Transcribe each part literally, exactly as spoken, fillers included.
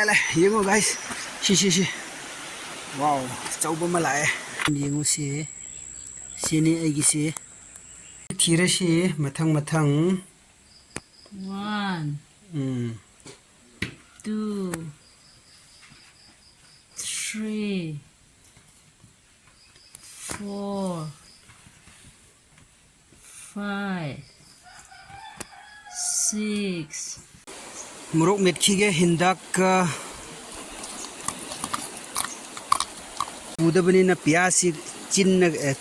ꯂꯥꯛꯑꯦ, ꯌꯦꯡꯉꯣ guys, ꯁꯤ, ꯁꯤ, ꯁꯤ꯫ Wow, ꯑꯆꯧꯕ ꯑꯃ ꯂꯥꯛꯑꯦ꯫ ꯌꯦꯡꯉꯨ ꯁꯤ, ꯁꯤꯅꯤ ꯑꯩꯒꯤꯁꯤ꯫ ꯊꯤꯔꯁꯤ ꯃꯊꯪ ꯃꯊꯪ꯫ One, ꯎꯝ꯫ Two, three, four, five, six. ꯃꯣꯔꯣꯛ ꯃꯦꯠꯈꯤꯒꯦ ꯍꯤꯟꯗꯥꯛꯀ꯫ ꯄꯨꯗꯕꯅꯤꯅ ꯄꯤꯌꯥꯁꯁꯤ ꯆꯤꯟꯅ, ꯑꯦ,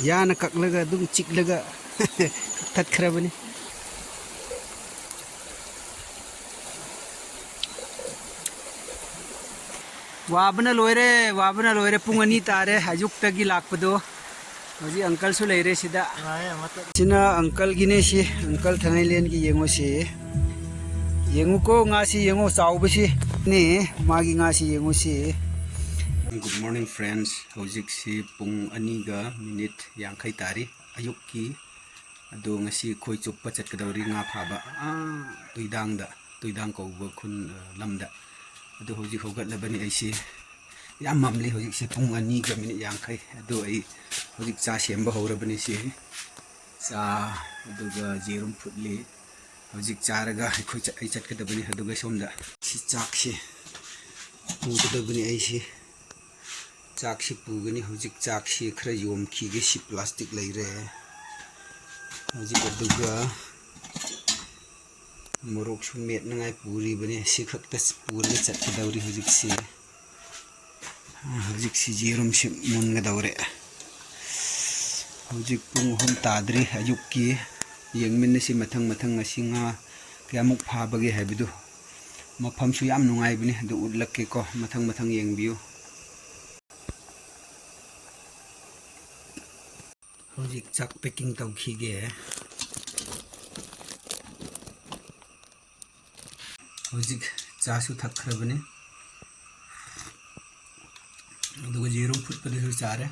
ꯌꯥꯅ ꯀꯛꯂꯒ ꯑꯗꯨꯝ ꯆꯤꯛꯂꯒ ꯀꯛꯊꯠꯈ꯭ꯔꯕꯅꯤ꯫ ꯋꯥꯕꯅ ꯂꯣꯏꯔꯦ, ꯋꯥꯕꯅ ꯂꯣꯏꯔꯦ꯫ ꯄꯨꯡ ꯑꯅꯤ ꯇꯥꯔꯦ ꯑꯌꯨꯛꯇꯒꯤ ꯂꯥꯛꯄꯗꯣ꯫ ꯍꯧꯖꯤꯛ uncleꯁꯨ ꯂꯩꯔꯦ ꯁꯤꯗ꯫ ꯁꯤꯅ uncleꯒꯤꯅꯦ ꯁꯤ, uncle ꯊꯥꯡꯉꯩꯂꯦꯟꯒꯤ ꯌꯦꯡꯉꯣ ꯁꯤ꯫ ꯌꯦꯡꯉꯨꯀꯣ ꯉꯥꯁꯤ ꯌꯦꯡꯉꯣ ꯆꯥꯎꯕꯁꯤ꯫ ꯅꯦ ꯃꯥꯒꯤ ꯉꯥꯁꯤ ꯌꯦꯡꯉꯨ ꯁꯤ꯫ Good morning friends, ꯍꯧꯖꯤꯛꯁꯤ ꯄꯨꯡ ꯑꯅꯤꯒ minute ꯌꯥꯡꯈꯩ ꯇꯥꯔꯤ ꯑꯌꯨꯛꯀꯤ꯫ ꯑꯗꯣ ꯉꯁꯤ ꯈꯣꯏ ꯆꯨꯞꯄ ꯆꯠꯀꯗꯧꯔꯤ, ꯉꯥ ꯐꯥꯕ, ꯑꯥ, ꯇꯨꯏꯗꯥꯡꯗ, ꯇꯨꯏꯗꯥꯡ ꯀꯧꯕ ꯈꯨꯟ, ꯑ, ꯂꯝꯗ꯫ ꯑꯗꯣ ꯍꯧꯖꯤꯛ ꯍꯧꯒꯠꯂꯕꯅꯤ ꯑꯩꯁꯦ꯫ ꯌꯥꯝ ꯃꯝꯂꯤ ꯍꯧꯖꯤꯛꯁꯦ, ꯄꯨꯡ ꯑꯅꯤꯒ minute ꯌꯥꯡꯈꯩ꯫ ꯑꯗꯣ ꯑꯩ ꯍꯧꯖꯤꯛ ꯆꯥ ꯁꯦꯝꯕ ꯍꯧꯔꯕꯅꯤ ꯁꯤ꯫ ꯆꯥ, ꯑꯗꯨꯒ ꯌꯦꯔꯨꯝ ꯐꯨꯠꯂꯤ꯫ ꯍꯧꯖꯤꯛ ꯆꯥꯔꯒ ꯑꯩꯈꯣꯏ ꯆꯠ-, ꯑꯩ ꯆꯠꯀꯗꯕꯅꯤ꯫ ꯑꯗꯨꯒ ꯁꯣꯝꯗ ꯁꯤ ꯆꯥꯛꯁꯤ ꯄꯨꯒꯗꯕꯅꯤ ꯑꯩꯁꯤ꯫ ꯆꯥꯛꯁꯤ ꯄꯨꯒꯅꯤ꯫ ꯍꯧꯖꯤꯛ ꯆꯥꯛꯁꯤ ꯈꯔ ꯌꯣꯝꯈꯤꯒꯦ꯫ ꯁꯤ plastic ꯂꯩꯔꯦ꯫ ꯍꯧꯖꯤꯛ ꯑꯗꯨꯒ ꯃꯣꯔꯣꯛꯁꯨ ꯃꯦꯠꯅꯉꯥꯏ ꯄꯨꯔꯤꯕꯅꯤ꯫ ꯁꯤ ꯈꯛꯇ ꯄꯨꯔꯒ ꯆꯠꯀꯗꯧꯔꯤ ꯍꯧꯖꯤꯛꯁꯤ꯫ ꯍꯧꯖꯤꯛꯁꯤ ꯌꯦꯔꯨꯝꯁꯤ ꯃꯨꯟꯒꯗꯧꯔꯦ꯫ ꯍꯧꯖꯤꯛ ꯄꯨꯡ ꯑꯍꯨꯝ ꯇꯥꯗ꯭ꯔꯤ ꯑꯌꯨꯛꯀꯤ꯫ ꯌꯦꯡꯃꯤꯟꯅꯁꯤ ꯃꯊꯪ ꯃꯊꯪ ꯉꯁꯤ ꯉꯥ ꯀꯌꯥꯃꯨꯛ ꯐꯥꯕꯒꯦ ꯍꯥꯏꯕꯗꯨ꯫ ꯃꯐꯝꯁꯨ ꯌꯥꯝ ꯅꯨꯡꯉꯥꯏꯕꯅꯤ, ꯑꯗꯨ ꯎꯠꯂꯛꯀꯦꯀꯣ, ꯃꯊꯪ ꯃꯊꯪ ꯌꯦꯡꯕꯤꯌꯨ꯫ ꯍꯧꯖꯤꯛ ꯆꯥꯛ packing ꯇꯧꯈꯤꯒꯦ꯫ ꯍꯧꯖꯤꯛ ꯆꯥꯁꯨ ꯊꯛꯈ꯭ꯔꯕꯅꯤ, ꯑꯗꯨꯒ ꯌꯦꯔꯨꯝ ꯐꯨꯠꯄꯗꯨꯁꯨ ꯆꯥꯔꯦ꯫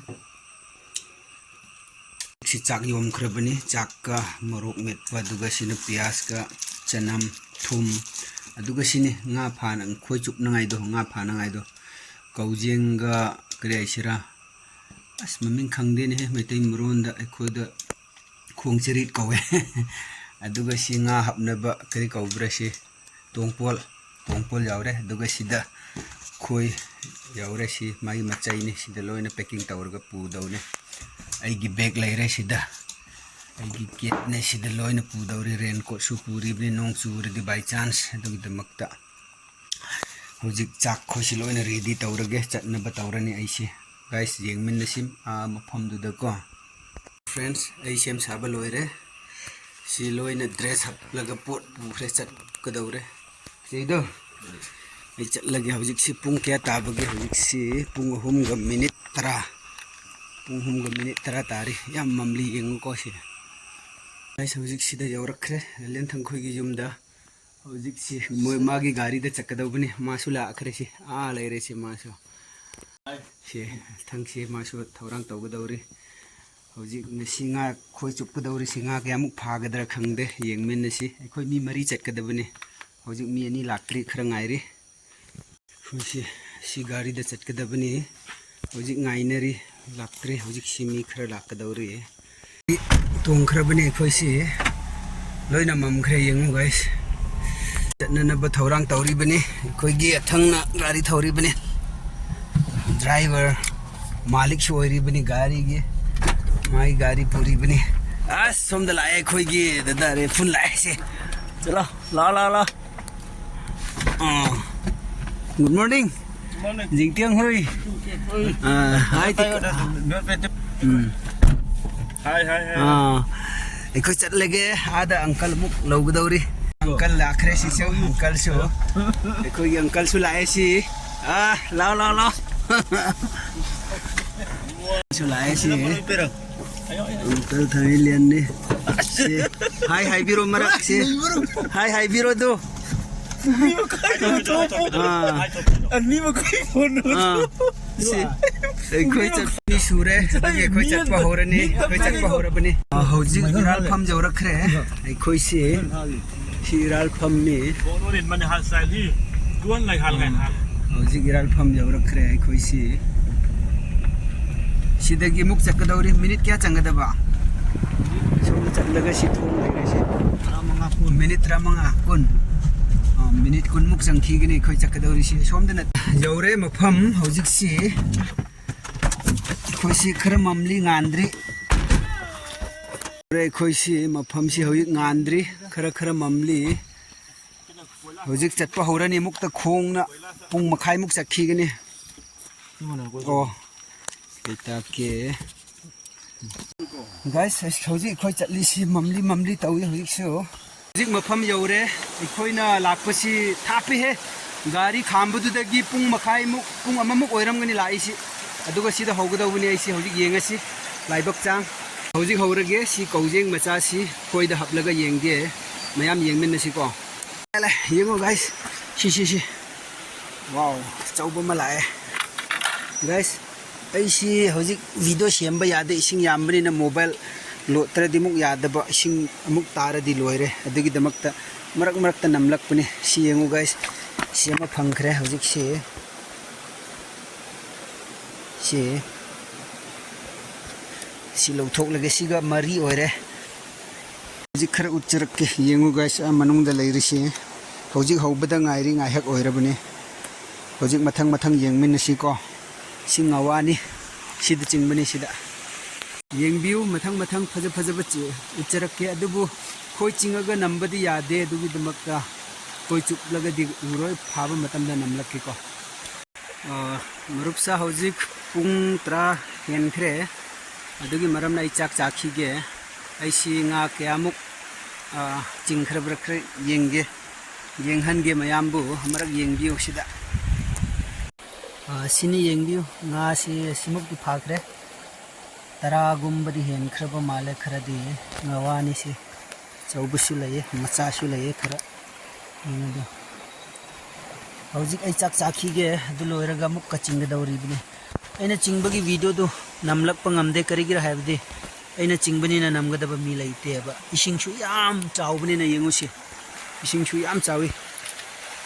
ꯁꯤ ꯆꯥꯛ ꯌꯣꯝꯈ꯭ꯔꯕꯅꯤ꯫ ꯆꯥꯛꯀ ꯃꯣꯔꯣꯛ ꯃꯦꯠꯄ, ꯑꯗꯨꯒ ꯁꯤꯅ ꯄꯤꯌꯥꯁꯀ ꯆꯅꯝ, ꯊꯨꯝ, ꯑꯗꯨꯒ ꯁꯤꯅꯤ ꯉꯥ ꯐꯥꯅ, ꯈꯣꯏ ꯆꯨꯞꯅꯉꯥꯏꯗꯣ, ꯉꯥ ꯐꯥꯅꯉꯥꯏꯗꯣ꯫ ꯀꯧꯖꯦꯡꯒ ꯀꯔꯤ ꯍꯥꯏꯁꯤꯔꯥ, ꯑꯁ, ꯃꯃꯤꯡ ꯈꯪꯗꯦꯅꯦꯍꯦ ꯃꯩꯇꯩ ꯃꯔꯣꯟꯗ꯫ ꯑꯩꯈꯣꯏꯗ ꯈꯣꯡ ꯆꯔꯤꯠ ꯀꯧꯋꯦ꯫ ꯑꯗꯨꯒ ꯁꯤ ꯉꯥ ꯍꯥꯞꯅꯕ ꯀꯔꯤ ꯀꯧꯕ꯭ꯔꯥ ꯁꯤ? ꯇꯣꯡꯄꯣꯜ, ꯇꯣꯡꯄꯣꯜ ꯌꯥꯎꯔꯦ꯫ ꯑꯗꯨꯒ ꯁꯤꯗ ꯈꯣꯏ ꯌꯥꯎꯔꯦ꯫ ꯁꯤ ꯃꯥꯒꯤ ꯃꯆꯩꯅꯤ꯫ ꯁꯤꯗ ꯂꯣꯏꯅ packing ꯇꯧꯔꯒ ꯄꯨꯗꯧꯅꯤ꯫ ꯑꯩꯒꯤ bag ꯂꯩꯔꯦ ꯁꯤꯗ꯫ ꯑꯩꯒꯤ kitꯅꯦ ꯁꯤꯗ ꯂꯣꯏꯅ ꯄꯨꯗꯧꯔꯤ꯫ Raincoatꯁꯨ ꯄꯨꯔꯤꯕꯅꯤ, ꯅꯣꯡ ꯆꯨꯔꯗꯤ by chance꯫ ꯑꯗꯨꯒꯤꯗꯃꯛꯇ ꯍꯧꯖꯤꯛ ꯆꯥꯛ ꯈꯣꯏꯁꯤ ꯂꯣꯏꯅ ready ꯇꯧꯔꯒꯦ, ꯆꯠꯅꯕ ꯇꯧꯔꯅꯤ ꯑꯩꯁꯦ꯫ Guys, ꯌꯦꯡꯃꯤꯟꯅꯁꯤ ꯑꯥ ꯃꯐꯝꯗꯨꯗꯀꯣ꯫ Friends, ꯑꯩ ꯁꯦꯝ ꯁꯥꯕ ꯂꯣꯏꯔꯦ꯫ ꯁꯤ ꯂꯣꯏꯅ dress ꯍꯥꯞꯂꯒ ꯄꯣꯠ ꯄꯨꯈ꯭ꯔꯦ, ꯆꯠꯀꯗꯧꯔꯦ꯫ ꯁꯤꯗꯣ, ꯑꯩ ꯆꯠꯂꯒꯦ꯫ ꯍꯧꯖꯤꯛꯁꯤ ꯄꯨꯡ ꯀꯌꯥ ꯇꯥꯕꯒꯦ? ꯍꯧꯖꯤꯛꯁꯤ ꯄꯨꯡ ꯑꯍꯨꯝꯒ minute ꯇꯔꯥ꯫ ꯄꯨꯡ ꯑꯍꯨꯝꯒ minute ꯇꯔꯥ ꯇꯥꯔꯤ꯫ ꯌꯥꯝ ꯃꯝꯂꯤ, ꯌꯦꯡꯉꯨꯀꯣ ꯁꯤ꯫ Guys, ꯍꯧꯖꯤꯛ ꯁꯤꯗ ꯌꯧꯔꯛꯈ꯭ꯔꯦ, ꯂꯦꯟꯊꯪꯈꯣꯏꯒꯤ ꯌꯨꯝꯗ꯫ ꯍꯧꯖꯤꯛꯁꯤ ꯃꯣꯏ, ꯃꯥꯒꯤ ꯒꯥꯔꯤꯗ ꯆꯠꯀꯗꯧꯕꯅꯤ꯫ ꯃꯥꯁꯨ ꯂꯥꯛꯈ꯭ꯔꯦ ꯁꯤ꯫ ꯑꯥ ꯂꯩꯔꯦ ꯁꯤ ꯃꯥꯁꯨ꯫ ꯁꯤ ꯊꯪꯁꯤ ꯃꯥꯁꯨ ꯊꯧꯔꯥꯡ ꯇꯧꯒꯗꯧꯔꯤ꯫ ꯍꯧꯖꯤꯛ ꯉꯁꯤ ꯉꯥ ꯈꯣꯏ ꯆꯨꯞꯀꯗꯧꯔꯤ꯫ ꯁꯤ ꯉꯥ ꯀꯌꯥꯃꯨꯛ ꯐꯥꯒꯗ꯭ꯔꯥ ꯈꯪꯗꯦ꯫ ꯌꯦꯡꯃꯤꯟꯅꯁꯤ꯫ ꯑꯩꯈꯣꯏ ꯃꯤ ꯃꯔꯤ ꯆꯠꯀꯗꯕꯅꯤ꯫ ꯍꯧꯖꯤꯛ ꯃꯤ ꯑꯅꯤ ꯂꯥꯛꯇ꯭ꯔꯤ, ꯈꯔ ꯉꯥꯏꯔꯤ꯫ ꯑꯩꯈꯣꯏꯁꯤ ꯁꯤ ꯒꯥꯔꯤꯗ ꯆꯠꯀꯗꯕꯅꯤ꯫ ꯍꯧꯖꯤꯛ ꯉꯥꯏꯅꯔꯤ, ꯂꯥꯛꯇ꯭ꯔꯤ꯫ ꯍꯧꯖꯤꯛꯁꯤ ꯃꯤ ꯈꯔ ꯂꯥꯛꯀꯗꯧꯔꯤ꯫ ꯇꯣꯡꯈ꯭ꯔꯕꯅꯤ ꯑꯩꯈꯣꯏꯁꯤ꯫ ꯂꯣꯏꯅ ꯃꯝꯈ꯭ꯔꯦ, ꯌꯦꯡꯉꯨ guys꯫ ꯆꯠꯅꯅꯕ ꯊꯧꯔꯥꯡ ꯇꯧꯔꯤꯕꯅꯤ꯫ ꯑꯩꯈꯣꯏꯒꯤ ꯑꯊꯪꯅ ꯒꯥꯔꯤ ꯊꯧꯔꯤꯕꯅꯤ꯫ Driver ꯃꯥꯂꯤꯛꯁꯨ ꯑꯣꯏꯔꯤꯕꯅꯤ ꯒꯥꯔꯤꯒꯤ꯫ ꯃꯥꯒꯤ ꯒꯥꯔꯤ ꯄꯨꯔꯤꯕꯅꯤ꯫ ꯑꯁ, ꯁꯣꯝꯗ ꯂꯥꯛꯑꯦ ꯑꯩꯈꯣꯏꯒꯤ ꯗꯗꯥ ꯔꯦꯐꯨꯟ ꯂꯥꯛꯑꯦ ꯁꯤ꯫ ꯆꯠꯂꯣ, ꯂꯥꯛꯑꯣ, ꯂꯥꯛꯑꯣ, ꯂꯥꯛꯑꯣ꯫ ꯑꯥ꯫ Good morning꯫ Morning꯫ ꯖꯤꯡꯇꯤꯌꯥꯡ ꯍꯣꯏ꯫ ꯑꯥ, ꯍꯥꯏ ꯇꯤꯛ-, ꯎꯝ꯫ ꯍꯥꯏ, ꯍꯥꯏ, ꯍꯥꯏ꯫ ꯑꯥ, ꯑꯩꯈꯣꯏ ꯆꯠꯂꯒꯦ꯫ ꯑꯥꯗ uncle ꯑꯃꯨꯛ ꯂꯧꯒꯗꯧꯔꯤ꯫ Uncle ꯂꯥꯛꯈ꯭ꯔꯦ ꯁꯤꯁꯨ, uncleꯁꯨ꯫ ꯑꯩꯈꯣꯏꯒꯤ uncleꯁꯨ ꯂꯥꯛꯑꯦ ꯁꯤ꯫ ꯑꯥ, ꯂꯥꯎ, ꯂꯥꯎ, ꯂꯥꯎ꯫ ꯁꯨ ꯂꯥꯛꯑꯦ ꯁꯤ꯫ Uncle ꯊꯥꯏꯂꯦꯟꯅꯤ꯫ ꯁꯤ꯫ ꯍꯥꯏ ꯍꯥꯏꯕꯤꯔꯣ ꯃꯔꯛ ꯁꯤ꯫ ꯍꯥꯏ ꯍꯥꯏꯕꯤꯔꯣ ꯑꯗꯨ꯫ ꯑꯥ꯫ ꯑꯥ꯫ ꯁꯤ꯫ ꯑꯩꯈꯣꯏ ꯆꯠꯄ ꯃꯤ ꯁꯨꯔꯦ꯫ ꯑꯗꯨꯒꯤ ꯑꯩꯈꯣꯏ ꯆꯠꯄ ꯍꯧꯔꯅꯤ꯫ ꯑꯩꯈꯣꯏ ꯆꯠꯄ ꯍꯧꯔꯕꯅꯤ꯫ ꯑꯥ, ꯍꯧꯖꯤꯛ ꯏꯔꯥꯜꯐꯝ ꯌꯧꯔꯛꯈ꯭ꯔꯦ꯫ ꯑꯩꯈꯣꯏꯁꯤ ꯁꯤ ꯏꯔꯥꯜꯐꯝꯅꯤ꯫ ꯍꯧꯖꯤꯛ ꯏꯔꯥꯜꯐꯝ ꯌꯧꯔꯛꯈ꯭ꯔꯦ ꯑꯩꯈꯣꯏꯁꯤ꯫ ꯁꯤꯗꯒꯤ ꯑꯃꯨꯛ ꯆꯠꯀꯗꯧꯔꯤ꯫ ꯃꯤꯅꯤꯠ ꯀꯌꯥ ꯆꯪꯒꯗꯕ? ꯁꯣꯝꯗ ꯆꯠꯂꯒ ꯁꯤ ꯊꯣꯡ ꯂꯩꯔꯦ ꯁꯤ꯫ ꯃꯤꯅꯤꯠ ꯇꯔꯥꯃꯉꯥ, ꯀꯨꯟ꯫ ꯑ, ꯃꯤꯅꯤꯠ ꯀꯨꯟꯃꯨꯛ ꯆꯪꯈꯤꯒꯅꯤ ꯑꯩꯈꯣꯏ ꯆꯠꯀꯗꯧꯔꯤꯁꯤ꯫ ꯁꯣꯝꯗꯅ ꯌꯧꯔꯦ ꯃꯐꯝ ꯍꯧꯖꯤꯛꯁꯤ꯫ ꯑꯩꯈꯣꯏꯁꯤ ꯈꯔ ꯃꯝꯂꯤ, ꯉꯥꯟꯗ꯭ꯔꯤ꯫ ꯑꯩꯈꯣꯏꯁꯤ ꯃꯐꯝꯁꯤ ꯍꯧꯖꯤꯛ ꯉꯥꯟꯗ꯭ꯔꯤ, ꯈꯔ ꯈꯔ ꯃꯝꯂꯤ꯫ ꯍꯧꯖꯤꯛ ꯆꯠꯄ ꯍꯧꯔꯅꯤ ꯑꯃꯨꯛꯇ ꯈꯣꯡꯅ꯫ ꯄꯨꯡ ꯃꯈꯥꯏꯃꯨꯛ ꯆꯠꯈꯤꯒꯅꯤ꯫ ꯑꯣ, ꯑꯩ ꯇꯥꯛꯀꯦ꯫ ꯒꯥꯏꯁ, ꯍꯧꯖꯤꯛ ꯑꯩꯈꯣꯏ ꯆꯠꯂꯤꯁꯤ ꯃꯝꯂꯤ ꯃꯝꯂꯤ ꯇꯧꯏ ꯍꯧꯖꯤꯛꯁꯨ꯫ ꯍꯧꯖꯤꯛ ꯃꯐꯝ ꯌꯧꯔꯦ꯫ ꯑꯩꯈꯣꯏꯅ ꯂꯥꯛꯄꯁꯤ ꯊꯥꯞꯄꯤꯍꯦ꯫ ꯒꯥꯔꯤ ꯈꯥꯝꯕꯗꯨꯗꯒꯤ ꯄꯨꯡ ꯃꯈꯥꯏꯃꯨꯛ, ꯄꯨꯡ ꯑꯃꯃꯨꯛ ꯑꯣꯏꯔꯝꯒꯅꯤ ꯂꯥꯛꯏꯁꯤ꯫ ꯑꯗꯨꯒ ꯁꯤꯗ ꯍꯧꯒꯗꯧꯕꯅꯤ ꯑꯩꯁꯤ꯫ ꯍꯧꯖꯤꯛ ꯌꯦꯡꯉꯁꯤ ꯂꯥꯏꯕꯛ ꯆꯥꯡ꯫ ꯍꯧꯖꯤꯛ ꯍꯧꯔꯒꯦ꯫ ꯁꯤ ꯀꯧꯖꯦꯡ ꯃꯆꯥꯁꯤ ꯈꯣꯏꯗ ꯍꯥꯞꯂꯒ ꯌꯦꯡꯒꯦ꯫ ꯃꯌꯥꯝ ꯌꯦꯡꯃꯤꯟꯅꯁꯤꯀꯣ꯫ ꯂꯥꯛꯑꯦ, ꯂꯥꯛꯑꯦ꯫ ꯌꯦꯡꯉꯣ ꯒꯥꯏꯁ꯫ ꯁꯤ, ꯁꯤ, ꯁꯤ꯫ ꯋꯥꯎ, ꯑꯆꯧꯕ ꯑꯃ ꯂꯥꯛꯑꯦ꯫ ꯒꯥꯏꯁ, ꯑꯩꯁꯤ ꯍꯧꯖꯤꯛ ꯚꯤꯗꯤꯑꯣ ꯁꯦꯝꯕ ꯌꯥꯗꯦ, ꯏꯁꯤꯡ ꯌꯥꯝꯕꯅꯤꯅ꯫ ꯃꯣꯕꯥꯏꯜ ꯂꯣꯠꯇ꯭ꯔꯗꯤ ꯑꯃꯨꯛ ꯌꯥꯗꯕ, ꯏꯁꯤꯡ ꯑꯃꯨꯛ ꯇꯥꯔꯗꯤ ꯂꯣꯏꯔꯦ꯫ ꯑꯗꯨꯒꯤꯗꯃꯛꯇ ꯃꯔꯛ ꯃꯔꯛꯇ ꯅꯝꯂꯛꯄꯅꯤ꯫ ꯁꯤ ꯌꯦꯡꯉꯨ ꯒꯥꯏꯁ, ꯁꯤ ꯑꯃ ꯐꯪꯈ꯭ꯔꯦ ꯍꯧꯖꯤꯛꯁꯤ꯫ ꯁꯤ, ꯁꯤ ꯂꯧꯊꯣꯛꯂꯒꯦ꯫ ꯁꯤꯒ ꯃꯔꯤ ꯑꯣꯏꯔꯦ꯫ ꯍꯧꯖꯤꯛ ꯈꯔ ꯎꯠꯆꯔꯛꯀꯦ, ꯌꯦꯡꯉꯨ ꯒꯥꯏꯁ, ꯑꯥ ꯃꯅꯨꯡꯗ ꯂꯩꯔꯤꯁꯤ꯫ ꯍꯧꯖꯤꯛ ꯍꯧꯕꯗ ꯉꯥꯏꯔꯤ, ꯉꯥꯏꯍꯥꯛ ꯑꯣꯏꯔꯕꯅꯤ꯫ ꯍꯧꯖꯤꯛ ꯃꯊꯪ ꯃꯊꯪ ꯌꯦꯡꯃꯤꯟꯅꯁꯤꯀꯣ꯫ ꯁꯤ ꯉꯋꯥꯅꯤ, ꯁꯤꯗ ꯆꯤꯡꯕꯅꯤ꯫ ꯁꯤꯗ ꯌꯦꯡꯕꯤꯌꯨ, ꯃꯊꯪ ꯃꯊꯪ ꯐꯖ ꯐꯖꯕ ꯆꯤ-, ꯎꯠꯆꯔꯛꯀꯦ꯫ ꯑꯗꯨꯕꯨ ꯈꯣꯏ ꯆꯤꯡꯉꯒ ꯅꯝꯕꯗꯤ ꯌꯥꯗꯦ, ꯑꯗꯨꯒꯤꯗꯃꯛꯇ ꯈꯣꯏ ꯆꯨꯞꯂꯒꯗꯤ ꯎꯔꯣꯏ꯫ ꯐꯥꯕ ꯃꯇꯝꯗ ꯅꯝꯂꯛꯀꯦꯀꯣ꯫ ꯑ, ꯃꯔꯨꯞꯁꯥ, ꯍꯧꯖꯤꯛ ꯄꯨꯡ ꯇꯔꯥ ꯍꯦꯟꯈ꯭ꯔꯦ꯫ ꯑꯗꯨꯒꯤ ꯃꯔꯝꯅ ꯑꯩ ꯆꯥꯛ ꯆꯥꯈꯤꯒꯦ꯫ ꯑꯩꯁꯤ ꯉꯥ ꯀꯌꯥꯃꯨꯛ, ꯑ, ꯆꯤꯡꯈ꯭ꯔꯕ꯭ꯔꯥ ꯈꯔ ꯌꯦꯡꯒꯦ, ꯌꯦꯡꯍꯟꯒꯦ ꯃꯌꯥꯝꯕꯨ꯫ ꯑꯃꯔꯛ ꯌꯦꯡꯕꯤꯌꯨ ꯁꯤꯗ꯫ ꯑ, ꯁꯤꯅꯤ ꯌꯦꯡꯕꯤꯌꯨ, ꯉꯥꯁꯤ ꯁꯤꯃꯨꯛꯇꯤ ꯐꯥꯈ꯭ꯔꯦ꯫ ꯇꯔꯥꯒꯨꯝꯕꯗꯤ ꯍꯦꯟꯈ꯭ꯔꯕ ꯃꯥꯜꯂꯦ ꯈꯔꯗꯤ꯫ ꯉꯋꯥꯅꯤꯁꯤ ꯑꯆꯧꯕꯁꯨ ꯂꯩꯌꯦ, ꯃꯆꯥꯁꯨ ꯂꯩꯌꯦ ꯈꯔ꯫ ꯌꯦꯡꯉꯨꯗꯣ꯫ ꯍꯧꯖꯤꯛ ꯑꯩ ꯆꯥꯛ ꯆꯥꯈꯤꯒꯦ, ꯑꯗꯨ ꯂꯣꯏꯔꯒ ꯑꯃꯨꯛꯀ ꯆꯤꯡꯒꯗꯧꯔꯤꯕꯅꯤ꯫ ꯑꯩꯅ ꯆꯤꯡꯕꯒꯤ ꯚꯤꯗꯤꯑꯣꯗꯨ ꯅꯝꯂꯛꯄ ꯉꯝꯗꯦ, ꯀꯔꯤꯒꯤꯔ ꯍꯥꯏꯕꯗꯤ ꯑꯩꯅ ꯆꯤꯡꯕꯅꯤꯅ ꯅꯝꯒꯗꯕ ꯃꯤ ꯂꯩꯇꯦꯕ꯫ ꯏꯁꯤꯡꯁꯨ ꯌꯥꯝ ꯆꯥꯎꯕꯅꯤꯅ ꯌꯦꯡꯉꯨꯁꯤ꯫ ꯏꯁꯤꯡꯁꯨ ꯌꯥꯝ ꯆꯥꯎꯋꯤ꯫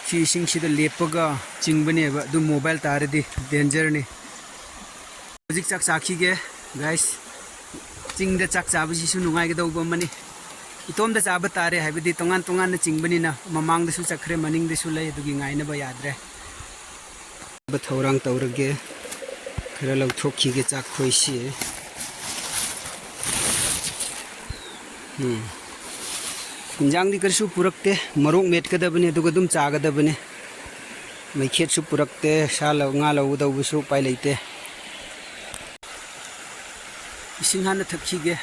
ꯁꯤ ꯏꯁꯤꯡꯁꯤꯗ ꯂꯦꯞꯄꯒ ꯆꯤꯡꯕꯅꯦꯕ, ꯑꯗꯨ mobile ꯇꯥꯔꯗꯤ dangerꯅꯤ꯫ ꯍꯧꯖꯤꯛ ꯆꯥꯛ ꯆꯥꯈꯤꯒꯦ, guys꯫ ꯆꯤꯡꯗ ꯆꯥꯛ ꯆꯥꯕꯁꯤꯁꯨ ꯅꯨꯡꯉꯥꯏꯒꯗꯧꯕ ꯑꯃꯅꯤ꯫ ꯏꯇꯣꯝꯗ ꯆꯥꯕ ꯇꯥꯔꯦ, ꯍꯥꯏꯕꯗꯤ ꯇꯣꯉꯥꯟ ꯇꯣꯉꯥꯟꯅ ꯆꯤꯡꯕꯅꯤꯅ꯫ ꯃꯃꯥꯡꯗꯁꯨ ꯆꯠꯈ꯭ꯔꯦ, ꯃꯅꯤꯡꯗꯁꯨ ꯂꯩ, ꯑꯗꯨꯒꯤ ꯉꯥꯏꯅꯕ ꯌꯥꯗ꯭ꯔꯦ꯫ ꯊꯧꯔꯥꯡ ꯇꯧꯔꯒꯦ꯫ ꯈꯔ ꯂꯧꯊꯣꯛꯈꯤꯒꯦ ꯆꯥꯛꯈꯣꯏꯁꯤ꯫ ꯎꯝ꯫ ꯏꯟꯖꯥꯡꯗꯤ ꯀꯔꯤꯁꯨ ꯄꯨꯔꯛꯇꯦ꯫ ꯃꯣꯔꯣꯛ ꯃꯦꯠꯀꯗꯕꯅꯤ, ꯑꯗꯨꯒ ꯑꯗꯨꯝ ꯆꯥꯒꯗꯕꯅꯤ꯫ ꯃꯩꯈꯦꯠꯁꯨ ꯄꯨꯔꯛꯇꯦ꯫ ꯁꯥ ꯂꯧ-, ꯉꯥ ꯂꯧꯒꯗꯧꯕꯁꯨ ꯎꯄꯥꯏ ꯂꯩꯇꯦ꯫ ꯏꯁꯤꯡ ꯍꯥꯟꯅ ꯊꯛꯈꯤꯒꯦ꯫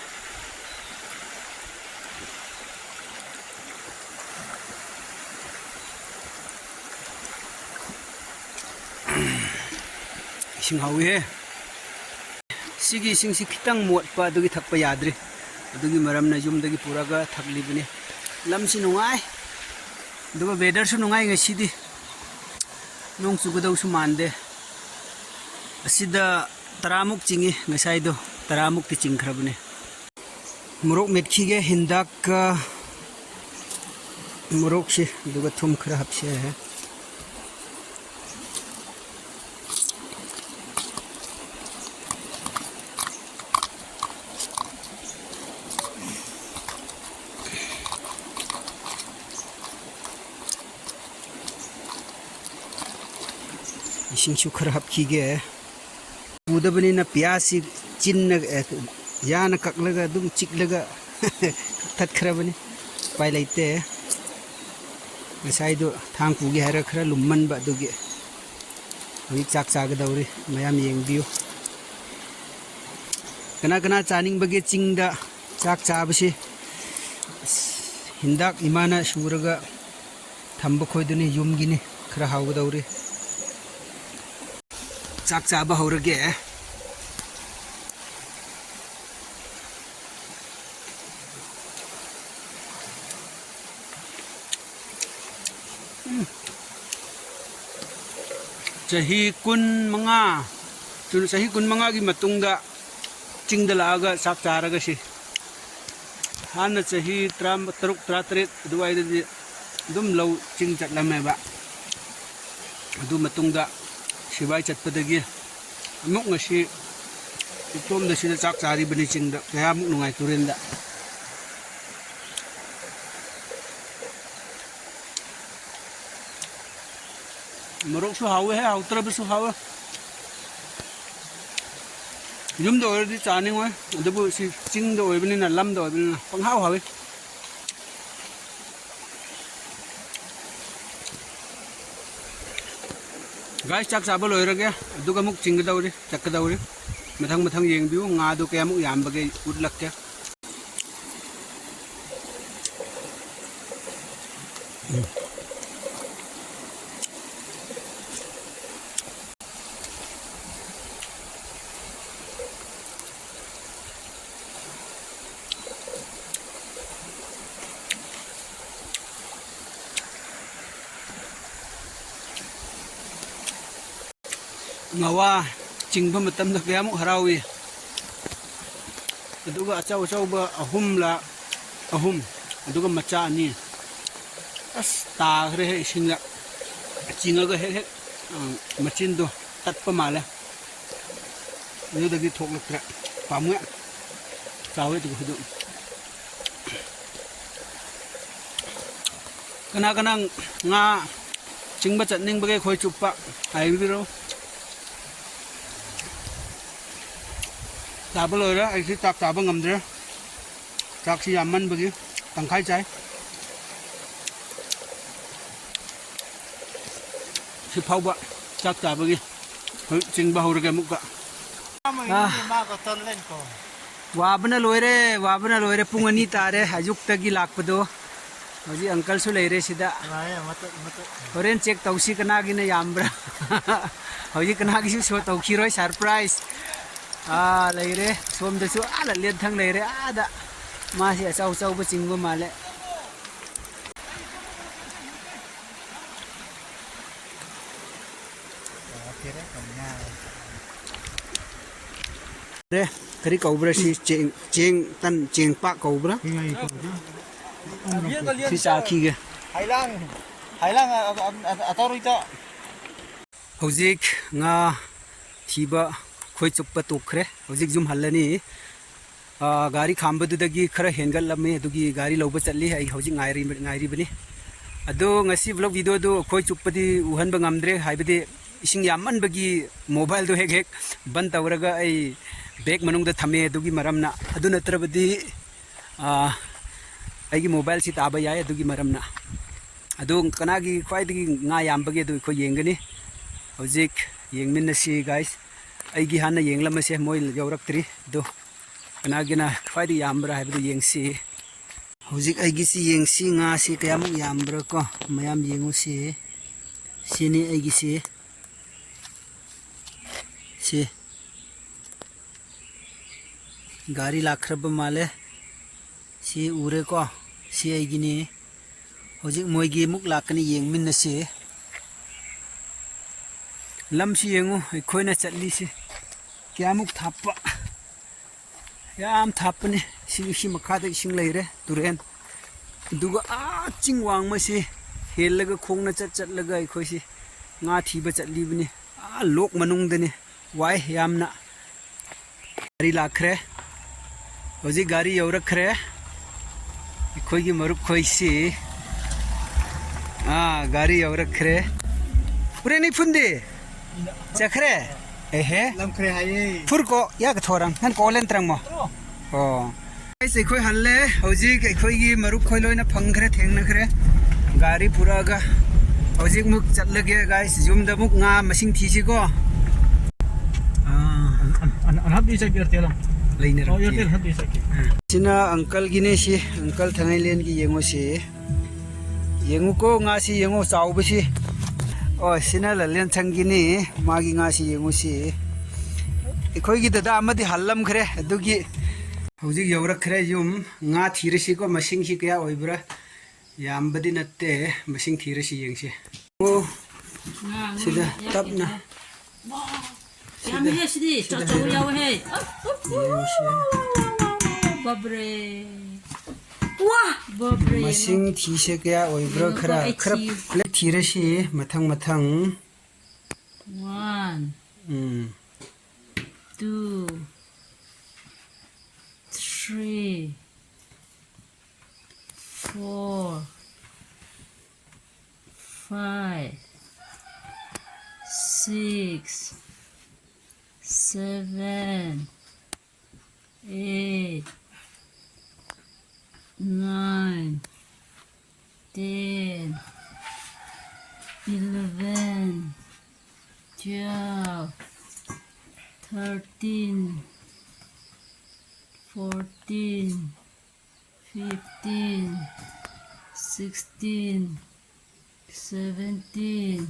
ꯏꯁꯤꯡ ꯍꯥꯎꯋꯤꯍꯦ꯫ ꯁꯤꯒꯤ ꯏꯁꯤꯡꯁꯤ ꯈꯤꯇꯪ ꯃꯣꯠꯄ, ꯑꯗꯨꯒꯤ ꯊꯛꯄ ꯌꯥꯗ꯭ꯔꯤ꯫ ꯑꯗꯨꯒꯤ ꯃꯔꯝꯅ ꯌꯨꯝꯗꯒꯤ ꯄꯨꯔꯒ ꯊꯛꯂꯤꯕꯅꯤ꯫ ꯂꯝꯁꯤ ꯅꯨꯡꯉꯥꯏ, ꯑꯗꯨꯒ weatherꯁꯨ ꯅꯨꯡꯉꯥꯏ ꯉꯁꯤꯗꯤ꯫ ꯅꯣꯡ ꯆꯨꯒꯗꯧꯁꯨ ꯃꯥꯟꯗꯦ꯫ ꯑꯁꯤꯗ ꯇꯔꯥꯃꯨꯛ ꯆꯤꯡꯉꯤ, ꯉꯁꯥꯏꯗꯣ ꯇꯔꯥꯃꯨꯛꯇꯤ ꯆꯤꯡꯈ꯭ꯔꯕꯅꯦ꯫ ꯃꯣꯔꯣꯛ ꯃꯦꯠꯈꯤꯒꯦ, ꯍꯤꯟꯗꯥꯛꯀ ꯃꯣꯔꯣꯛꯁꯤ, ꯑꯗꯨꯒ ꯊꯨꯝ ꯈꯔ ꯍꯥꯞꯁꯦ꯫ ꯏꯁꯤꯡꯁꯨ ꯈꯔ ꯍꯥꯞꯈꯤꯒꯦ꯫ ꯎꯗꯕꯅꯤꯅ ꯄꯤꯌꯥꯁꯁꯤ ꯆꯤꯟꯅ, ꯑꯦ, ꯌꯥꯅ ꯀꯛꯂꯒ ꯑꯗꯨꯝ ꯆꯤꯛꯂꯒ ꯀꯛꯊꯠꯈ꯭ꯔꯕꯅꯤ꯫ ꯎꯄꯥꯏ ꯂꯩꯇꯦ꯫ ꯉꯁꯥꯏꯗꯣ ꯊꯥꯡ ꯄꯨꯒꯦ ꯍꯥꯏꯔꯒ ꯈꯔ ꯂꯨꯝꯃꯟꯕ ꯑꯗꯨꯒꯤ꯫ ꯍꯧꯖꯤꯛ ꯆꯥꯛ ꯆꯥꯒꯗꯧꯔꯤ꯫ ꯃꯌꯥꯝ ꯌꯦꯡꯕꯤꯌꯨ꯫ ꯀꯅꯥ ꯀꯅꯥ ꯆꯥꯅꯤꯡꯕꯒꯦ ꯆꯤꯡꯗ ꯆꯥꯛ ꯆꯥꯕꯁꯤ? ꯑꯁ, ꯍꯤꯟꯗꯥꯛ ꯏꯃꯥꯅ ꯁꯨꯔꯒ ꯊꯝꯕ ꯈꯣꯏꯗꯨꯅꯤ, ꯌꯨꯝꯒꯤꯅꯤ꯫ ꯈꯔ ꯍꯥꯎꯒꯗꯧꯔꯤ꯫ ꯆꯥꯛ ꯆꯥꯕ ꯍꯧꯔꯒꯦ꯫ ꯎꯝ꯫ ꯆꯍꯤ ꯀꯨꯟ ꯃꯉꯥ, ꯆꯨꯝꯅ ꯆꯍꯤ ꯀꯨꯟ ꯃꯉꯥꯒꯤ ꯃꯇꯨꯡꯗ ꯆꯤꯡꯗ ꯂꯥꯛꯑꯒ ꯆꯥꯛ ꯆꯥꯔꯒ ꯁꯤ꯫ ꯍꯥꯟꯅ ꯆꯍꯤ ꯇꯔꯥ ꯇꯔꯨꯛ, ꯇꯔꯥ ꯇꯔꯦꯠ ꯑꯗꯨꯋꯥꯏꯗꯗꯤ ꯑꯗꯨꯝ ꯂꯧ ꯆꯤꯡ ꯆꯠꯂꯝꯃꯦꯕ꯫ ꯑꯗꯨ ꯃꯇꯨꯡꯗ ꯁꯤꯕꯥꯏ ꯆꯠꯄꯗꯒꯤ ꯑꯃꯨꯛ ꯉꯁꯤ ꯏꯇꯣꯝꯗ ꯁꯤꯗ ꯆꯥꯛ ꯆꯥꯔꯤꯕꯅꯤ ꯆꯤꯡꯗ꯫ ꯀꯌꯥꯃꯨꯛ ꯅꯨꯡꯉꯥꯏ ꯇꯨꯔꯦꯟꯗ꯫ ꯃꯣꯔꯣꯛꯁꯨ ꯍꯥꯎꯋꯦ, ꯍꯥꯎꯇ꯭ꯔꯕꯁꯨ ꯍꯥꯎꯋꯦ꯫ ꯌꯨꯝꯗ ꯑꯣꯏꯔꯗꯤ ꯆꯥꯅꯤꯡꯉꯣꯏ, ꯑꯗꯨꯕꯨ ꯁꯤ ꯆꯤꯡꯗ ꯑꯣꯏꯕꯅꯤꯅ, ꯂꯝꯗ ꯑꯣꯏꯕꯅꯤꯅ ꯄꯪꯍꯥꯎ ꯍꯥꯎꯋꯤ꯫ ꯒꯥꯏꯁ, ꯆꯥꯛ ꯆꯥꯕ ꯂꯣꯏꯔꯒꯦ, ꯑꯗꯨꯒ ꯑꯃꯨꯛ ꯆꯤꯡꯒꯗꯧꯔꯤ, ꯆꯠꯀꯗꯧꯔꯤ꯫ ꯃꯊꯪ ꯃꯊꯪ ꯌꯦꯡꯕꯤꯌꯨ, ꯉꯥꯗꯨ ꯀꯌꯥꯃꯨꯛ ꯌꯥꯝꯕꯒꯦ ꯑꯩ ꯎꯠꯂꯛꯀꯦ꯫ ꯉꯋꯥ ꯆꯤꯡꯕ ꯃꯇꯝꯗ ꯀꯌꯥꯃꯨꯛ ꯍꯔꯥꯎꯏ꯫ ꯑꯗꯨꯒ ꯑꯆꯧ ꯑꯆꯧꯕ ꯑꯍꯨꯝꯂ, ꯑꯍꯨꯝ, ꯑꯗꯨꯒ ꯃꯆꯥ ꯑꯅꯤ꯫ ꯑꯁ, ꯇꯥꯈ꯭ꯔꯦꯍꯦ ꯏꯁꯤꯡꯗ꯫ ꯆꯤꯡꯉꯒ ꯍꯦꯛ ꯍꯦꯛ, ꯑ, ꯃꯆꯤꯟꯗꯣ ꯇꯠꯄ ꯃꯥꯜꯂꯦ꯫ ꯑꯗꯨꯗꯒꯤ ꯊꯣꯛꯂꯛꯇ꯭ꯔꯦ꯫ ꯄꯥꯝꯃꯨꯏ꯫ ꯆꯥꯎꯋꯦ ꯑꯗꯨꯒ ꯍꯧꯖꯤꯛ꯫ ꯀꯅꯥ ꯀꯅꯥ ꯉꯥ ꯆꯤꯡꯕ ꯆꯠꯅꯤꯡꯕꯒꯤ ꯈꯣꯏ ꯆꯨꯞꯄ ꯍꯥꯏꯕꯤꯔꯣ꯫ ꯆꯥꯕ ꯂꯣꯏꯔꯦ꯫ ꯑꯩꯁꯤ ꯆꯥꯛ ꯆꯥꯕ ꯉꯝꯗ꯭ꯔꯦ꯫ ꯆꯥꯛꯁꯤ ꯌꯥꯝꯃꯟꯕꯒꯤ ꯇꯪꯈꯥꯏ ꯆꯥꯏ꯫ ꯁꯤ ꯐꯥꯎꯕ ꯆꯥꯛ ꯆꯥꯕꯒꯤ ꯍꯧꯖꯤꯛ ꯆꯤꯡꯕ ꯍꯧꯔꯒꯦ ꯑꯃꯨꯛꯀ꯫ ꯑꯥ꯫ ꯋꯥꯕꯅ ꯂꯣꯏꯔꯦ, ꯋꯥꯕꯅ ꯂꯣꯏꯔꯦ꯫ ꯄꯨꯡ ꯑꯅꯤ ꯇꯥꯔꯦ ꯑꯌꯨꯛꯇꯒꯤ ꯂꯥꯛꯄꯗꯣ꯫ ꯍꯧꯖꯤꯛ ꯑꯪꯀꯜꯁꯨ ꯂꯩꯔꯦ ꯁꯤꯗ꯫ ꯂꯥꯛꯑꯦ, ꯃꯇꯠ, ꯃꯇꯠ꯫ ꯍꯣꯔꯦꯟ ꯆꯦꯛ ꯇꯧꯁꯤ ꯀꯅꯥꯒꯤꯅ ꯌꯥꯝꯕ꯭ꯔꯥ꯫ ꯍꯧꯖꯤꯛ ꯀꯅꯥꯒꯤꯁꯨ ꯁꯣ ꯇꯧꯈꯤꯔꯣꯏ, ꯁꯔꯄ꯭ꯔꯥꯏꯁ꯫ ꯑꯥ, ꯂꯩꯔꯦ꯫ ꯁꯣꯝꯗꯁꯨ ꯑꯥ ꯂꯂꯦꯟꯊꯪ ꯂꯩꯔꯦ, ꯑꯥꯗ꯫ ꯃꯥꯁꯤ ꯑꯆꯧ ꯑꯆꯧꯕ ꯆꯤꯡꯕ ꯃꯥꯜꯂꯦ꯫ ꯑꯦ, ꯀꯔꯤ ꯀꯧꯕ꯭ꯔꯥ ꯁꯤ? ꯆꯦꯡ, ꯆꯦꯡ ꯇꯟ, ꯆꯦꯡ ꯄꯥꯛ ꯀꯧꯕ꯭ꯔꯥ? ꯁꯤ ꯆꯥꯈꯤꯒꯦ꯫ ꯍꯩꯂꯥꯡ, ꯍꯩꯂꯥꯡ ꯑ-, ꯑ-, ꯑ-, ꯑꯇꯧꯔꯨꯏꯗ꯫ ꯍꯧꯖꯤꯛ ꯉꯥ ꯊꯤꯕ ꯈꯣꯏ ꯆꯨꯞꯄ ꯇꯣꯛꯈ꯭ꯔꯦ꯫ ꯍꯧꯖꯤꯛ ꯌꯨꯝ ꯍꯜꯂꯅꯤ꯫ ꯑꯥ, ꯒꯥꯔꯤ ꯈꯥꯝꯕꯗꯨꯗꯒꯤ ꯈꯔ ꯍꯦꯟꯒꯠꯂꯝꯃꯤ, ꯑꯗꯨꯒꯤ ꯒꯥꯔꯤ ꯂꯧꯕ ꯆꯠꯂꯤ꯫ ꯑꯩ ꯍꯧꯖꯤꯛ ꯉꯥꯏꯔꯤ-, ꯉꯥꯏꯔꯤꯕꯅꯤ꯫ ꯑꯗꯣ ꯉꯁꯤ vlog videoꯗꯨ ꯈꯣꯏ ꯆꯨꯞꯄꯗꯤ ꯎꯍꯟꯕ ꯉꯝꯗ꯭ꯔꯦ, ꯍꯥꯏꯕꯗꯤ ꯏꯁꯤꯡ ꯌꯥꯝꯃꯟꯕꯒꯤ mobileꯗꯨ ꯍꯦꯛ ꯍꯦꯛ ꯕꯟ ꯇꯧꯔꯒ ꯑꯩ bag ꯃꯅꯨꯡꯗ ꯊꯝꯃꯦ, ꯑꯗꯨꯒꯤ ꯃꯔꯝꯅ꯫ ꯑꯗꯨ ꯅꯠꯇ꯭ꯔꯕꯗꯤ, ꯑꯥ, ꯑꯩꯒꯤ mobileꯁꯤ ꯇꯥꯕ ꯌꯥꯏ, ꯑꯗꯨꯒꯤ ꯃꯔꯝꯅ꯫ ꯑꯗꯨ ꯀꯅꯥꯒꯤ ꯈ꯭ꯋꯥꯏꯗꯒꯤ ꯉꯥ ꯌꯥꯝꯕꯒꯦ ꯑꯗꯨ ꯑꯩꯈꯣꯏ ꯌꯦꯡꯒꯅꯤ꯫ ꯍꯧꯖꯤꯛ ꯌꯦꯡꯃꯤꯟꯅꯁꯤ guys꯫ ꯑꯩꯒꯤ ꯍꯥꯟꯅ ꯌꯦꯡꯂꯝꯃꯁꯦ, ꯃꯣꯏ ꯌꯧꯔꯛꯇ꯭ꯔꯤ꯫ ꯑꯗꯨ ꯀꯅꯥꯒꯤꯅ ꯈ꯭ꯋꯥꯏꯗꯒꯤ ꯌꯥꯝꯕ꯭ꯔꯥ ꯍꯥꯏꯕꯗꯨ ꯌꯦꯡꯁꯤ꯫ ꯍꯧꯖꯤꯛ ꯑꯩꯒꯤꯁꯤ ꯌꯦꯡꯁꯤ, ꯉꯥꯁꯤ ꯀꯌꯥꯃꯨꯛ ꯌꯥꯝꯕ꯭ꯔꯥ ꯀꯣ, ꯃꯌꯥꯝ ꯌꯦꯡꯉꯨꯁꯤ꯫ ꯁꯤꯅꯤ ꯑꯩꯒꯤꯁꯤ꯫ ꯁꯤ ꯒꯥꯔꯤ ꯂꯥꯛꯈ꯭ꯔꯕ ꯃꯥꯜꯂꯦ꯫ ꯁꯤ ꯎꯔꯦꯀꯣ, ꯁꯤ ꯑꯩꯒꯤꯅꯤ꯫ ꯍꯧꯖꯤꯛ ꯃꯣꯏꯒꯤ ꯑꯃꯨꯛ ꯂꯥꯛꯀꯅꯤ, ꯌꯦꯡꯃꯤꯟꯅꯁꯤ꯫ ꯂꯝꯁꯤ ꯌꯦꯡꯉꯨ, ꯑꯩꯈꯣꯏꯅ ꯆꯠꯂꯤꯁꯤ ꯀꯌꯥꯃꯨꯛ ꯊꯥꯞꯄ꯫ ꯌꯥꯝ ꯊꯥꯞꯄꯅꯤ꯫ ꯏꯁꯤꯡ, ꯁꯤ ꯃꯈꯥꯗ ꯏꯁꯤꯡ ꯂꯩꯔꯦ, ꯇꯨꯔꯦꯟ꯫ ꯑꯗꯨꯒ ꯑꯥ ꯆꯤꯡ ꯋꯥꯡꯃꯁꯤ ꯍꯦꯜꯂꯒ ꯈꯣꯡꯅ ꯆꯠ ꯆꯠꯂꯒ ꯑꯩꯈꯣꯏꯁꯤ ꯉꯥ ꯊꯤꯕ ꯆꯠꯂꯤꯕꯅꯤ꯫ ꯑꯥ ꯂꯣꯛ ꯃꯅꯨꯡꯗꯅꯤ꯫ ꯋꯥꯏ ꯌꯥꯝꯅ꯫ ꯒꯥꯔꯤ ꯂꯥꯛꯈ꯭ꯔꯦ꯫ ꯍꯧꯖꯤꯛ ꯒꯥꯔꯤ ꯌꯧꯔꯛꯈ꯭ꯔꯦ꯫ ꯑꯩꯈꯣꯏꯒꯤ ꯃꯔꯨꯞ ꯈꯣꯏꯁꯤ꯫ ꯑꯥ, ꯒꯥꯔꯤ ꯌꯧꯔꯛꯈ꯭ꯔꯦ꯫ ꯍꯣꯔꯦꯟ ꯅꯣꯏ ꯐꯨꯟꯗꯤ? ꯆꯠꯈ꯭ꯔꯦ? ꯑꯦꯍꯦ꯫ ꯂꯝꯈ꯭ꯔꯦ ꯍꯥꯏꯌꯦ꯫ ꯐꯨꯔꯀꯣ, ꯌꯥꯒ ꯊꯣꯔꯝ꯫ ꯅꯪ ꯀꯣꯂꯦꯟ ꯇ꯭ꯔꯪꯃꯣ? ꯑꯣ꯫ Guys, ꯑꯩꯈꯣꯏ ꯍꯜꯂꯦ꯫ ꯍꯧꯖꯤꯛ ꯑꯩꯈꯣꯏꯒꯤ ꯃꯔꯨꯞ ꯈꯣꯏ ꯂꯣꯏꯅ ꯐꯪꯈ꯭ꯔꯦ, ꯊꯦꯡꯅꯈ꯭ꯔꯦ꯫ ꯒꯥꯔꯤ ꯄꯨꯔꯛꯑꯒ ꯍꯧꯖꯤꯛ ꯃꯨꯛ ꯆꯠꯂꯒꯦ, guys꯫ ꯌꯨꯝꯗ ꯑꯃꯨꯛ ꯉꯥ ꯃꯁꯤꯡ ꯊꯤꯁꯤꯀꯣ꯫ ꯑꯥ꯫ ꯑꯟ-, ꯑꯟ-, ꯑꯟ-, ꯑꯟꯍꯞꯇꯤ ꯆꯠꯀꯦ, ꯑꯦꯌꯥꯔꯇꯦꯜ ꯑꯃ꯫ ꯂꯩꯅꯔꯝꯗꯦ꯫ ꯑꯣ, ꯑꯦꯌꯥꯔꯇꯦꯜ ꯍꯟꯗꯤ ꯆꯠꯀꯦ꯫ ꯁꯤꯅ uncleꯒꯤꯅꯦ, ꯁꯤ uncle ꯊꯥꯡꯉꯩꯂꯦꯟꯒꯤ ꯌꯦꯡꯉꯨꯁꯤ꯫ ꯌꯦꯡꯉꯨꯀꯣ, ꯉꯥꯁꯤ ꯌꯦꯡꯉꯨ, ꯆꯥꯎꯕꯁꯤ꯫ ꯑꯣ, ꯁꯤꯅ ꯂꯥꯂꯦꯟꯁꯪꯒꯤꯅꯤ, ꯃꯥꯒꯤ ꯉꯥꯁꯤ ꯌꯦꯡꯉꯨꯁꯤ꯫ ꯑꯩꯈꯣꯏꯒꯤ ꯗꯗꯥ ꯑꯃꯗꯤ ꯍꯜꯂꯝꯈ꯭ꯔꯦ, ꯑꯗꯨꯒꯤ ꯍꯧꯖꯤꯛ ꯌꯧꯔꯛꯈ꯭ꯔꯦ ꯌꯨꯝ꯫ ꯉꯥ ꯊꯤꯔꯁꯤꯀꯣ, ꯃꯁꯤꯡꯁꯤ ꯀꯌꯥ ꯑꯣꯏꯕ꯭ꯔꯥ? ꯌꯥꯝꯕꯗꯤ ꯅꯠꯇꯦ, ꯃꯁꯤꯡ ꯊꯤꯔꯁꯤ ꯌꯦꯡꯁꯤ꯫ ꯑꯣ, ꯉꯥ, ꯉꯥ ꯁꯤꯗ ꯌꯥꯝ ꯇꯞꯅ꯫ ꯌꯥꯝꯃꯤꯍꯦ ꯁꯤꯗꯤ, ꯁꯤꯗ ꯆꯥꯎ-, ꯆꯥꯎ ꯍꯥꯏꯔꯣ꯫ ꯌꯥꯎꯋꯦꯍꯦ꯫ ꯌꯦꯡꯉꯨꯁꯤ꯫ ꯕꯥꯕ꯭ꯔꯦ꯫ ꯕꯥꯞꯔꯦ, ꯌꯦꯡꯉꯣ꯫ ꯃꯁꯤꯡ ꯊꯤꯁꯦ ꯀꯌꯥ ꯑꯣꯏꯕ꯭ꯔꯥ? ꯌꯦꯡꯉꯣꯀꯣ, ꯈꯔ, ꯑꯩ ꯈꯔ ꯊꯤ- ꯄꯨꯂꯞ ꯊꯤꯔꯁꯤ ꯃꯊꯪ ꯃꯊꯪ꯫ One, ꯎꯝ꯫ Two, three, four, five, six, seven, eight, nine, ten, eleven, twelve, thirteen, fourteen, fifteen, sixteen, seventeen,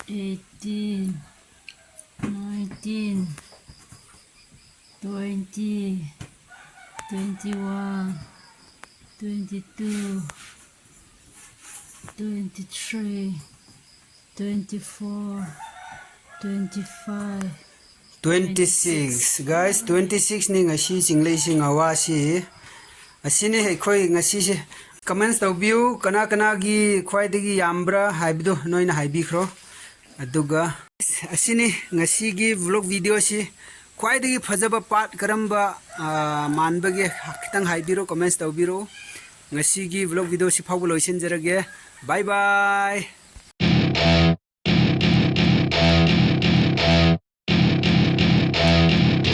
eighteen, nineteen, twenty, twenty-one, twenty-two, twenty-three, twenty-four, twenty-five, twenty-six. Guys, twenty-six ꯅꯤ ꯉꯁꯤ ꯆꯤꯡꯂꯩꯁꯤ, ꯉꯋꯥꯁꯤ꯫ ꯑꯁꯤꯅꯤ ꯑꯩꯈꯣꯏ ꯉꯁꯤꯁꯦ꯫ Comments ꯇꯧꯕꯤꯌꯨ, ꯀꯅꯥ ꯀꯅꯥꯒꯤ ꯈ꯭ꯋꯥꯏꯗꯒꯤ ꯌꯥꯝꯕ꯭ꯔꯥ ꯍꯥꯏꯕꯗꯨ ꯅꯣꯏꯅ ꯍꯥꯏꯕꯤꯈ꯭ꯔꯣ꯫ ꯑꯗꯨꯒ ꯑꯁꯤꯅꯤ ꯉꯁꯤꯒꯤ vlog videoꯁꯤ꯫ ꯈ꯭ꯋꯥꯏꯗꯒꯤ ꯐꯖꯕ part ꯀꯔꯝꯕ, ꯑ, ꯃꯥꯟꯕꯒꯦ ꯈꯤꯇꯪ ꯍꯥꯏꯕꯤꯔꯣ, comments ꯇꯧꯕꯤꯔꯣ꯫ ꯉꯁꯤꯒꯤ vlog videoꯁꯤ ꯐꯥꯎꯕ ꯂꯣꯏꯁꯤꯟꯖꯔꯒꯦ꯫ Bye bye꯫